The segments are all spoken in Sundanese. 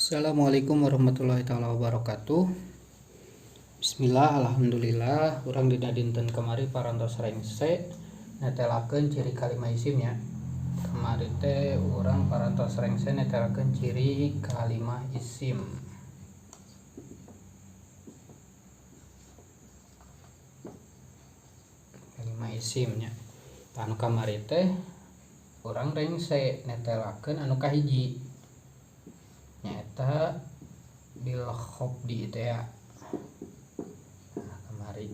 Assalamualaikum warahmatullahi taala wabarakatuh. Bismillah, alhamdulillah. Urang dina dinten kamari parantos rengse netelakeun ciri kalimah isim nya. Kamari teh urang parantos rengse netelakeun ciri kalimah isim. Kalimah isim nya. Anu kamari teh urang rengse netelakeun anu kahiji nyaeta bil khobdi teh ya. Nah, kamari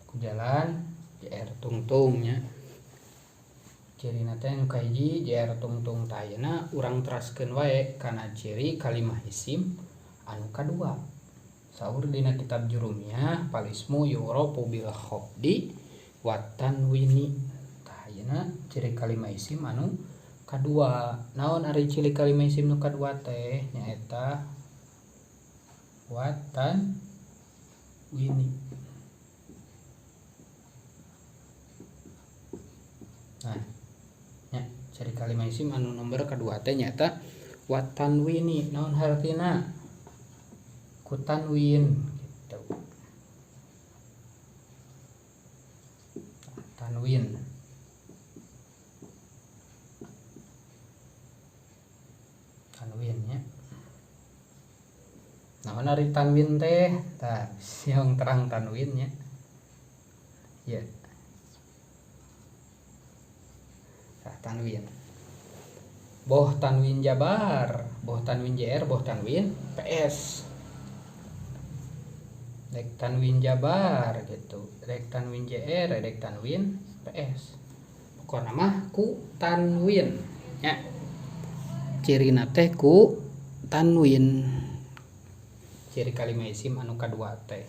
ku jalan JR tungtung nya. Cirina teh anu kahiji JR tungtung tah ayeuna urang teraskeun wae kana ciri kalimah isim anu kadua. Saur dina kitab Jurumiyah palismu yu'rafu bil khobdi wa tanwini. Tah ayeuna ciri kalimah isim anu kadua. Naon ari ciri kalimah isim nu kadua teh nyaeta wa tanwini. Nah, nya ciri kalimah isim anu nomor kadua teh nyaeta wa tanwini. Naon hartina? Ku tanwin gitu. Tanwin. Tanwin nya. Naon ari tanwin teh? Tah, siang terang tanwin nya. Ya. Tah tanwin. Boh tanwin jabar, boh tanwin JR, boh tanwin PS. Dek tanwin jabar gitu, dek tanwin JR, dek tanwin PS. Pokona mah ku tanwin nya. Cirina teh ku tanwin. Ciri kalimah isim anu kadua teh.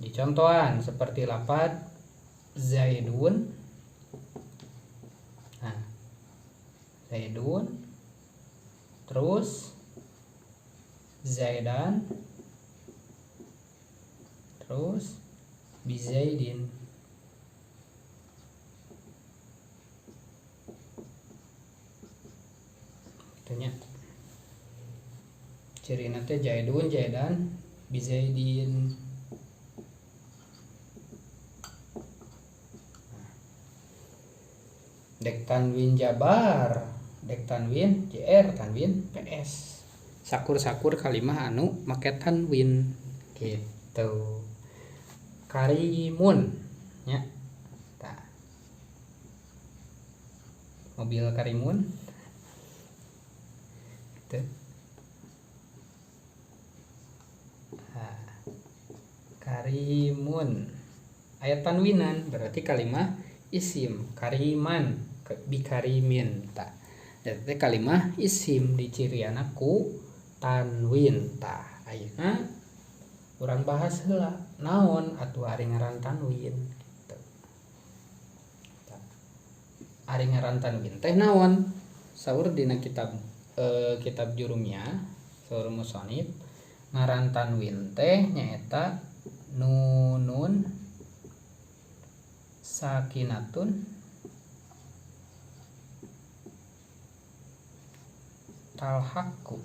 Dicontohan seperti lapad Zaidun. Nah, Zaidun terus Zaidan terus bizaidin. Tanya cirina teh Zaidun, Zaidan, bizaidin. Dek tanwin jabar, dek tanwin JR, tanwin PS. Sakur-sakur kalimah anu make tanwin gitu. Karimun nya. Tah. Mobil Karimun. Gitu. Nah, Karimun ayat tanwinan berarti kalimah isim. Kariman bikarimin. Tah. Jadi kalimah isim diciriana ku tanwin. Tah, ayeuna urang bahas heula naon atuh ari ngaran tanwin gitu. Tah. Ari ngaran tanwin teh naon? Saur dina kitab kitab Jurumiyah, saur musonib, ngaran tanwin teh nyaeta nunun sakinatun talhaqqu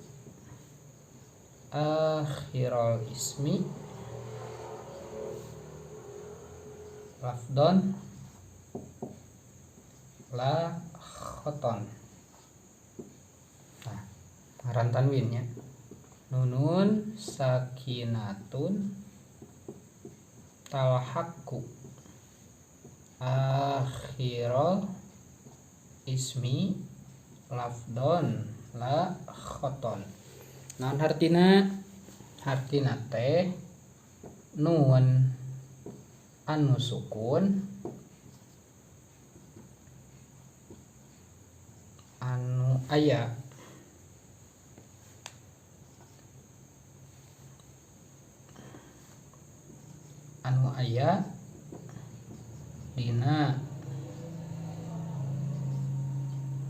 akhirul ismi lafdon la khoton. Nah, ngaran tanwinnya nunun sakinatun talhaqqu akhirul ismi lafdon la khoton. Naon hartina? Hartina teh nun anu sukun anu aya dina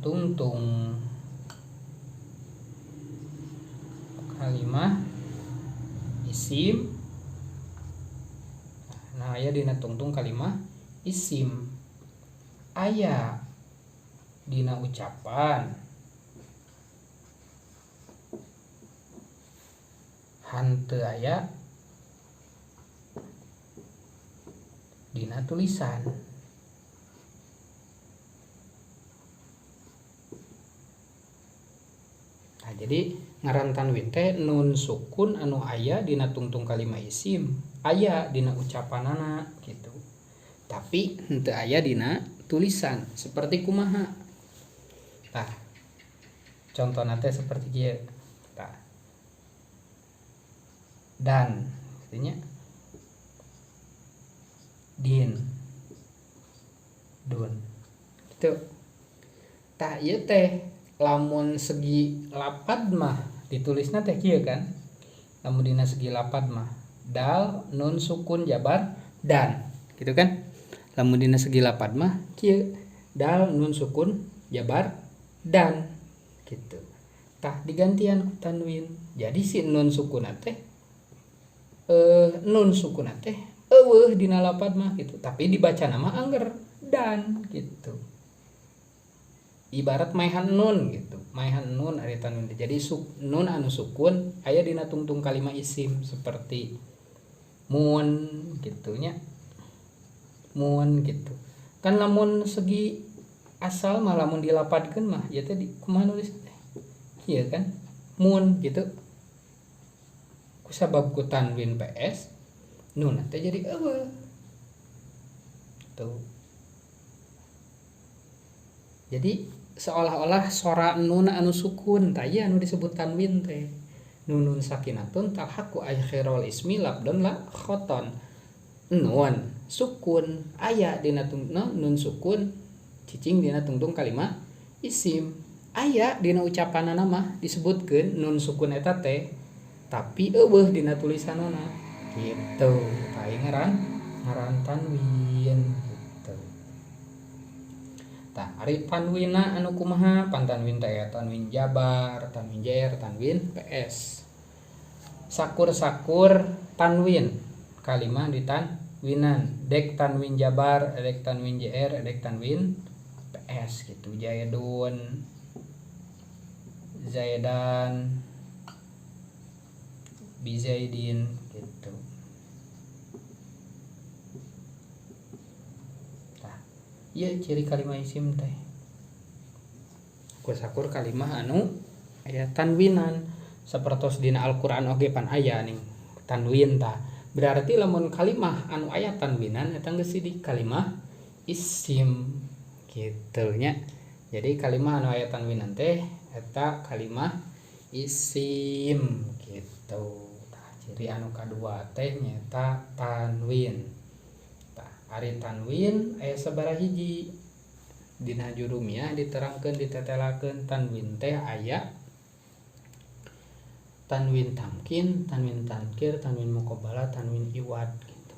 tungtung kalimah isim. Nah, aya dina tungtung kalimah isim. Aya dina ucapan Henteu aya dina tulisan. Nah, jadi ngaran tanwin teh nun sukun anu aya dina tungtung kalima isim, aya dina ucapanana gitu. Tapi henteu aya dina tulisan seperti kumaha. Tah, contohna teh seperti kieu. Tah. Dan artinya din, dun gitu. Tah ieu teh lamun segi lapad mah ditulisna teh kieu kan. Lamun dina segi lapad mah dal nun sukun jabar dan gitu kan. Lamun dina segi lapad mah kieu dal nun sukun jabar dan gitu. Tah digantian ku tanwin. Jadi si nun sukun teh nun sukun teh eueuh dina lapad mah gitu, tapi dibaca nama angger dan gitu. Ibarat maehan nun gitu, maehan nun ari tanwin. Jadi nun anu sukun aya dina tungtung kalima isim seperti mun gitu nya. Mun gitu. Kan lamun segi asal mah lamun dilapadkeun mah ieu teh kumaha nulis teh? Kieu kan? Mun gitu. Kusabab ku tanwin PS nun teh jadi eueuh. Tuh. Jadi seolah-olah sora nun anu sukun tah ieu anu disebut tanwin teh. Nunun sakinatun talhaqu akhirul ismi labdon la khoton. Nun sukun aya dina tungtung nun sukun cicing dina tungtung kalima isim. Aya dina ucapanana mah disebutkeun nun sukun eta teh tapi eueuh dina tulisanana gitu. Tah ngaran tanwin gitu. Tah ari tanwinna anu kumaha? Pan tanwin teh tanwin jabar, tanwin jer, tanwin PS. Sakur-sakur tanwin kalimah ditanwinan, dek tanwin jabar, dek tanwin jer, dek tanwin PS gitu. Jaidun, Zaidan, Bizaidin gitu. Tah, ieu ciri kalimah isim teh. Sakur-sakur kalimah anu aya tanwinan sapertos dina Al-Qur'an oge pan aya ning tanwin tah. Berarti lamun kalimah anu aya tanwinan eta geus di kalimah isim gitu nya. Jadi kalimah anu aya tanwinan teh eta kalimah isim gitu. Tah, ciri anu kadua teh nyaeta tanwin. Tah, ari tanwin aya sabaraha hiji. Dina jurumiyah diterangkeun ditetelakeun tanwin teh aya tanwin tamkin, tanwin tankir, tanwin muqabalah, tanwin iwad gitu.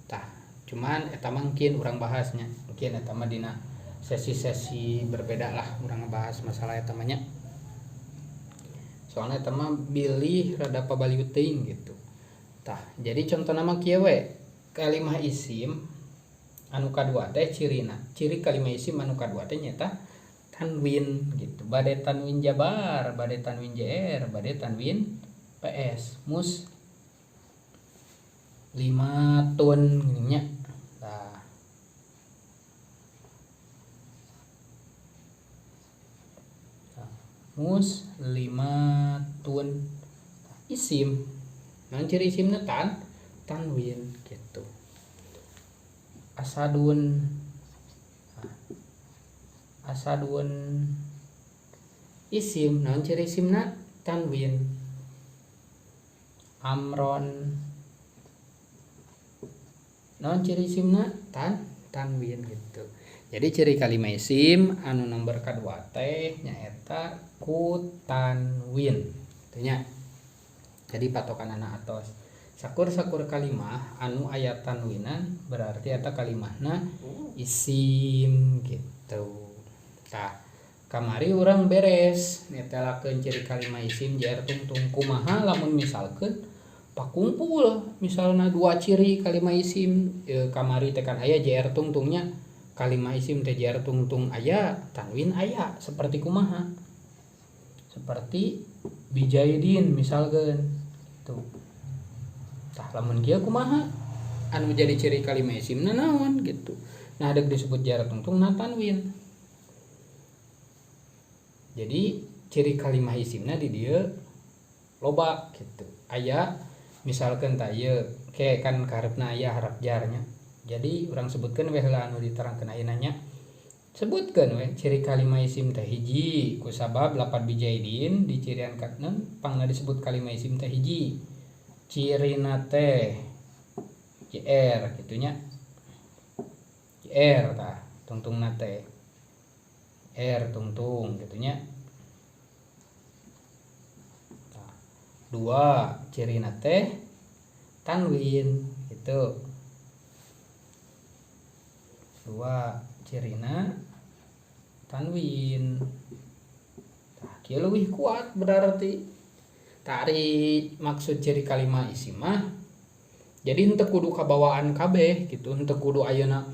Tah, cuman eta mah mungkin urang bahasnya. Mungkin eta mah dina sesi-sesi berbeda lah urang ngebahas masalah eta mah nya. Soalnya eta mah bilih rada pabaliut teuing gitu. Tah, jadi contohna mah kieu we. Kalimah isim anu kadua teh cirina. Ciri kalimah isim anu kadua teh nyaeta tanwin gitu. Bade tanwin jabar, bade tanwin jer, bade tanwin PS. Mus limatun gini nya. Tah. Muslimatun isim. Nah, ciri isimna tanwin gitu. Asadun, asadun isim. Nah, ciri isimna tanwin. Amron, naon ciri isimna tanwin gitu. Jadi ciri kalimah isim anu nomor kadua teh nyaeta ku tanwin gitu nya. Jadi patokanana atos sakur-sakur kalimah anu aya tanwinan berarti eta kalimahna isim gitu. Tah, kamari urang beres netelakeun ciri kalimah isim jer tungtung kumaha lamun misalkeun pakumpul misalna dua ciri kalimah isim kamari teh kan aya jer tungtungnya kalimah isim teh jer tungtung aya tanwin aya seperti kumaha seperti bijaidin misalkeun Gitu. Tah lamun kieu kumaha? Anu jadi ciri kalimah isimna naon gitu. Nah deuk disebut jar tungtung na tanwin. Jadi ciri kalimah isimna di dieu loba gitu. Aya misalkan tah ieu ke kan kaharepna aya harap jarnya. Jadi urang sebutkeun we heula anu diterangkeun ayeuna nya. Sebutkeun we ciri kalimah isim teh hiji kusabab lapad bijaidin dicirian kana pangna disebut kalimah isim teh hiji. Cirina teh JR kitu nya. JR tah tungtungna teh. R tungtung kitu nya. Tah, dua cirina teh tanwin gitu. Dua cirina tanwin. Tah kieu leuwih kuat berarti. Tari maksud ciri kalimah isim mah jadi henteu kudu kabawaan kabeh gitu, henteu kudu ayeuna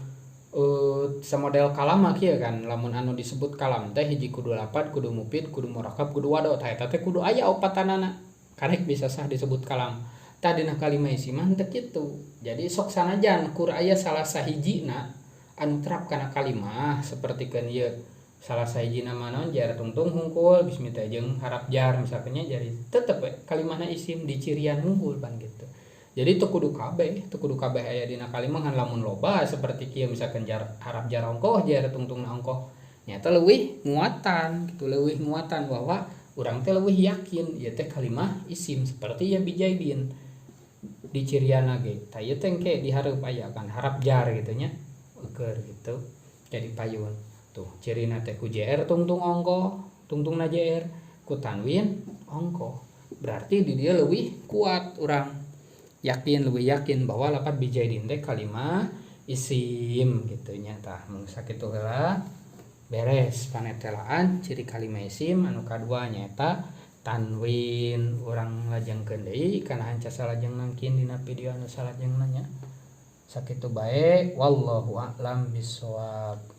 samodel kalam mah kieu kan, lamun anu disebut kalam teh hiji kudu lapad, kudu mufid, kudu murakkab, kudu wado. Tah eta teh kudu aya opatanana karek bisa sah disebut kalam. Tah dina kalimah isim mah henteu kitu. Jadi sok sanajan kur aya salah sahijina anu terap kana kalimah sapertikeun ieu salah sahijina mah naon jar tungtung hungkul bismi teh jeung harap jar misalkan nya, jadi tetep we kalimahna isim dicirian hungkul pan gitu. Jadi teu kudu kabeh, teu kudu kabeh aya dina kalimah ngan lamun loba seperti kieu misalkan jar harap jar ongkoh jar tungtungna ongkoh nyata leuwih nguatan gitu, leuwih nguatan bahwa urang teh leuwih yakin ieu teh kalimah isim seperti ya bijaidin dicirianna ge. Tah ieu teh engke dihareup aya kan harap jar gitu nya eueur gitu jadi payun. Tuh cirina teh ku JR tungtung ongkoh, tungtungna JR ku tanwin ongkoh. Berarti di dia leuwih kuat urang yakin, leuwih yakin bahwa lapad bijaidin teh kalimah isim gitu nya. Tah mun sakitu heula beres panetelaan ciri kalimah isim anu kadua nyaeta tanwin. Urang lajengkeun deui kana hanca salajeng nangkin dina video anu salajengna nya. Sakitu bae, wallahu a'lam bissawab.